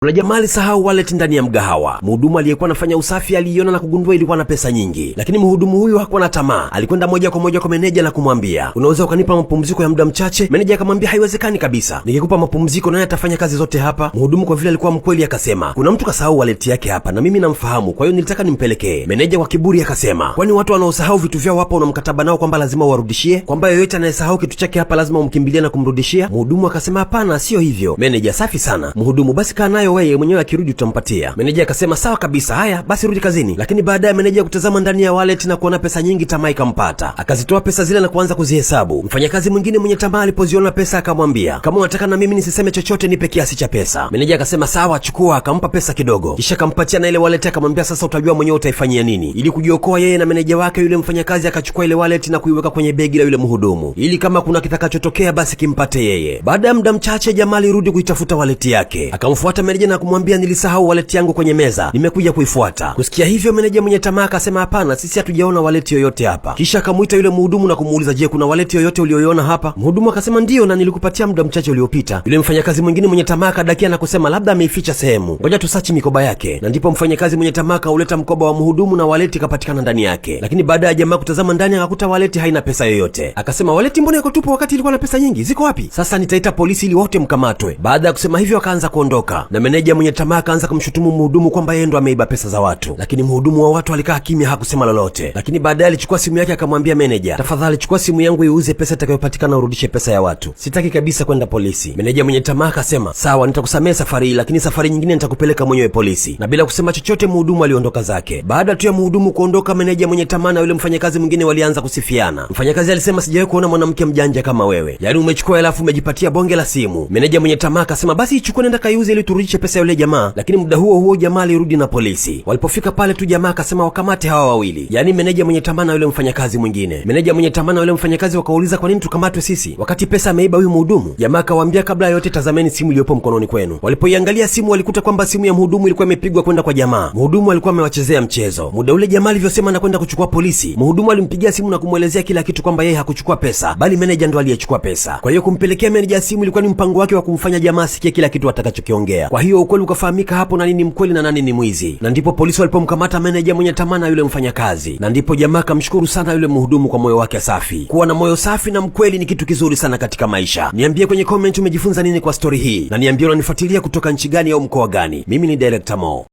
Kuna jamaa alisahau wallet ndani ya mgahawa. Mhudumu aliyekuwa anafanya usafi aliiona na kugundua ilikuwa na pesa nyingi, lakini mhudumu huyu hakuwa na tamaa. Alikwenda moja kwa moja kwa meneja na kumwambia, "Unaweza ukanipa mapumziko ya muda mchache?" Meneja akamwambia, "Haiwezekani kabisa, nikikupa mapumziko nani atafanya kazi zote hapa?" Mhudumu kwa vile alikuwa mkweli akasema, "Kuna mtu kasahau wallet yake hapa na mimi namfahamu, kwa hiyo nilitaka nimpelekee." Meneja kwa kiburi akasema, "Kwani watu wanaosahau vitu vyao hapa una mkataba nao kwamba lazima uwarudishie? Kwamba yoyote anayesahau kitu chake hapa lazima umkimbilie na kumrudishia?" Mhudumu akasema, "Hapana, sio hivyo." Meneja, "Safi sana." Mhudumu, "Basi kaa nayo wewe mwenyewe, akirudi utampatia." Meneja akasema, "Sawa kabisa, haya basi rudi kazini." Lakini baadaye meneja kutazama ndani ya wallet na kuona pesa nyingi, tamaa ikampata, akazitoa pesa zile na kuanza kuzihesabu. Mfanyakazi mwingine mwenye tamaa alipoziona pesa akamwambia, "Kama unataka na mimi nisiseme chochote, nipe kiasi cha pesa." Meneja akasema, "Sawa, chukua." Akampa pesa kidogo, kisha akampatia na ile wallet, akamwambia, "Sasa utajua mwenyewe utaifanyia nini." Ili kujiokoa yeye na meneja wake, yule mfanyakazi akachukua ile wallet na kuiweka kwenye begi la yule mhudumu, ili kama kuna kitakachotokea basi kimpate yeye. Baada ya muda mchache, jamaa alirudi kuitafuta wallet yake, akamfuata meneja na kumwambia, "Nilisahau wallet yangu kwenye meza, nimekuja kuifuata." Kusikia hivyo, meneja mwenye tamaa akasema, "Hapana, sisi hatujaona wallet yoyote hapa." Kisha akamuita yule mhudumu na kumuuliza, "Je, kuna wallet yoyote uliyoiona hapa?" Mhudumu akasema, "Ndiyo, na nilikupatia muda mchache uliopita." Yule mfanyakazi mwingine mwenye tamaa akadakia na kusema, "Labda ameificha sehemu, ngoja tusachi mikoba yake." Na ndipo mfanyakazi mwenye tamaa akauleta mkoba wa mhudumu na wallet ikapatikana ndani yake. Lakini baada ya jamaa kutazama ndani, akakuta wallet haina pesa yoyote. Akasema, "Wallet mbona iko tupu wakati ilikuwa na pesa nyingi? Ziko wapi? Sasa nitaita polisi ili wote mkamatwe." Baada ya kusema hivyo, akaanza kuondoka, na meneja mwenye tamaa akaanza kumshutumu mhudumu kwamba yeye ndo ameiba pesa za watu. Lakini mhudumu wa watu alikaa kimya, hakusema lolote. Lakini baadaye alichukua simu yake akamwambia meneja, "Tafadhali chukua simu yangu iuze, pesa itakayopatikana urudishe pesa ya watu, sitaki kabisa kwenda polisi." Meneja mwenye tamaa akasema, "Sawa, nitakusamehe safari hii, lakini safari nyingine nitakupeleka mwenyewe polisi." Na bila kusema chochote, mhudumu aliondoka zake. Baada tu ya mhudumu kuondoka, meneja mwenye tamaa na yule mfanyakazi mwingine walianza kusifiana. Mfanyakazi alisema, "Sijawahi kuona mwanamke mjanja kama wewe, yaani umechukua hela afu umejipatia bonge la simu." Meneja mwenye tamaa akasema, "Basi ichukue, nenda kaiuze ili turudishe pesa ya yule jamaa." Lakini muda huo huo jamaa alirudi na polisi. Walipofika pale tu, jamaa akasema wakamate hawa wawili, yaani meneja mwenye tamaa na yule mfanyakazi mwingine. Meneja mwenye tamaa na yule mfanyakazi wakauliza, "Kwa nini tukamatwe sisi wakati pesa ameiba huyu mhudumu?" Jamaa akawaambia, "Kabla ya yote, tazameni simu iliyopo mkononi kwenu." Walipoiangalia simu, walikuta kwamba simu ya mhudumu ilikuwa imepigwa kwenda kwa jamaa. Mhudumu alikuwa amewachezea mchezo. Muda ule jamaa alivyosema anakwenda kuchukua polisi, mhudumu alimpigia simu na kumwelezea kila kitu kwamba yeye hakuchukua pesa, bali meneja ndo aliyechukua pesa. Kwa hiyo kumpelekea meneja simu ilikuwa ni mpango wake wa kumfanya jamaa asikie kila kitu atakachokiongea. Kwa hiyo ukweli ukafahamika hapo, nani ni mkweli na nani ni mwizi, na ndipo polisi walipomkamata meneja mwenye tamaa na yule mfanyakazi, na ndipo jamaa akamshukuru sana yule mhudumu kwa moyo wake safi. Kuwa na moyo safi na mkweli ni kitu kizuri sana katika maisha. Niambie kwenye comment umejifunza nini kwa stori hii, na niambie unanifuatilia kutoka nchi gani au mkoa gani. Mimi ni Director Mo.